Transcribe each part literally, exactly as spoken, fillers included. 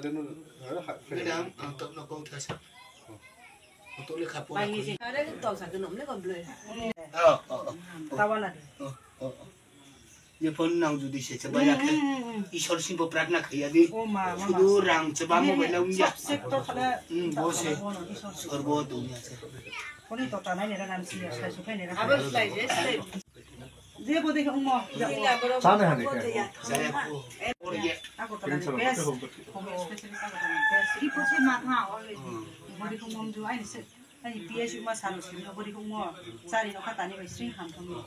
Madam, ang tokno kok thasa. Ang tokno khapo. Are, tol sa keno mle kon blue. Oh, oh, oh. Tawa na de. Oh, oh, oh. Ye phone nang judi se chaba ya khe. Isor singbo pratna khaiya di. O ma, ma, ma. Sudu rang chaba mo bai na ungya. Sab sector khala. Hmm, bo se. Sorbo dunya se. Koni tota nai ne ra nam si ya, sai su kai ne ra. Abo slai je, slai. Je bo dekhe ungmo. Sane hane khe. Ako tala ni best. Hobo specialist ako tala ni best. Ri poche ma tha already. Bo dekhe ungmo ju ai ni se. Ani P S U ma salo simi no bori kongmo, chari no khatani bai sring ham thangmo.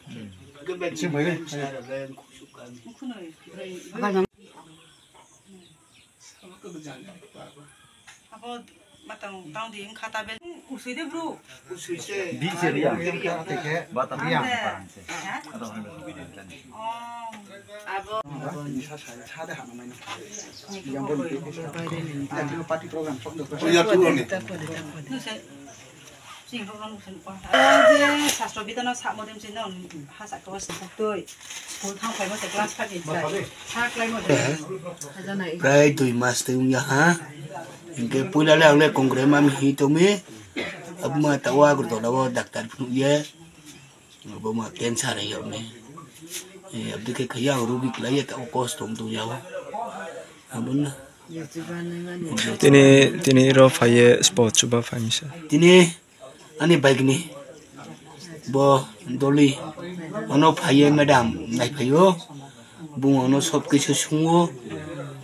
Sing bai le. Khunoi, broi, broi. Abo matang tang di khata bel usui de bro. Usui se. Bi se ri ya. Ri ya. Bata ri ya. Ande. Ha? Ado hanu. Oh. Abo. Sa sa sa de hanu mai no. Yang bol. Party program. Iya tu ni. Sastro bidano sakmo dem sino hasa kawas tui school thang phai mo se class five ni sa sa klai mo de. Prai dui mas tei wngya ha. Hingke puila le ang le kongkre mami hi tongmi. Abma tawa gurto lawo doctor phunu ye. Aboma cancer hai yokni. Abdike khaya rugi klai ye ta kos tong tong yawo. Abun. Tini, tini ro phaiye sport chuba phaimisa. Tini ani bike ni bo doli ono phaiye madam nai phaio bung ono sob kisu sungo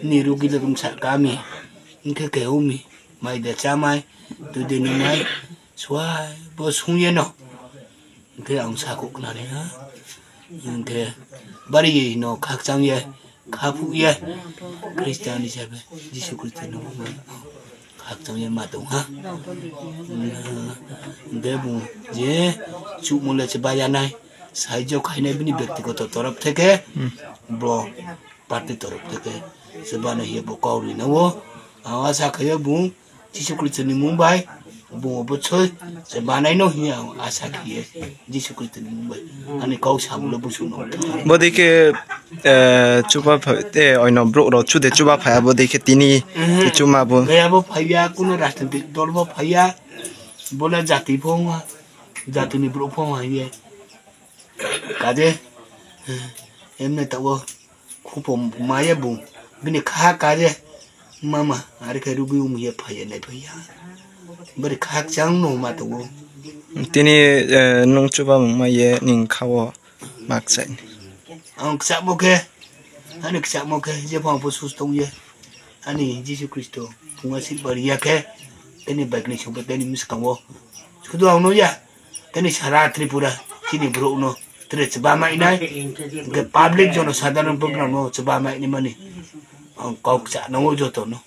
ni rugi le rum sa kami hingke ke umi mai de cha mai tu de ni mai swai bo sungye no. Hingke ang sakuk nani ha. Hingke bari no khakchang ye, khapuk ye. Christian hisabe, Jisu Khristo no khakchang ye ma tong ha. Hingke bung je chukmung le se bayanai, saijo khainai bini bektigoto torof theke, bo party torof theke, se bana hiye bo kauri na o. Ang asa khayo bung Jisu Khristo ni mung bai bung bo choi se banai no hiya ang asa khiye Jisu Khristo ni mung bai ani kau sabulo busu no. Bodike, eh, chuba pha-, te oino bro ro chude chuba phaya bodike tini te chuma bo. Gaya bo phaya kuno rajnitik dol bo phaya bola jati phong jati ni bro phong hiye kaje, eh, emne tawo. Khupom maya bung bini kha kare mama ari khe rugwi um ye phaiya nai phaiya bari khak chang no ma tongo. Tini, eh, nung chuba mung ma ye ning kha o mak chai. Ang kchak mo khe ani kchak mo khe je phang pho sus tong ye ani Jisu Khristo phunga sik bari ya khe tini bike ni song khe tini mis kang o sudu ang no ya. Tini sara Tripura chini borok no tere chwbama inai hingke public jono sadharon borok no chwbama inai mani ang kok sa nango joto no.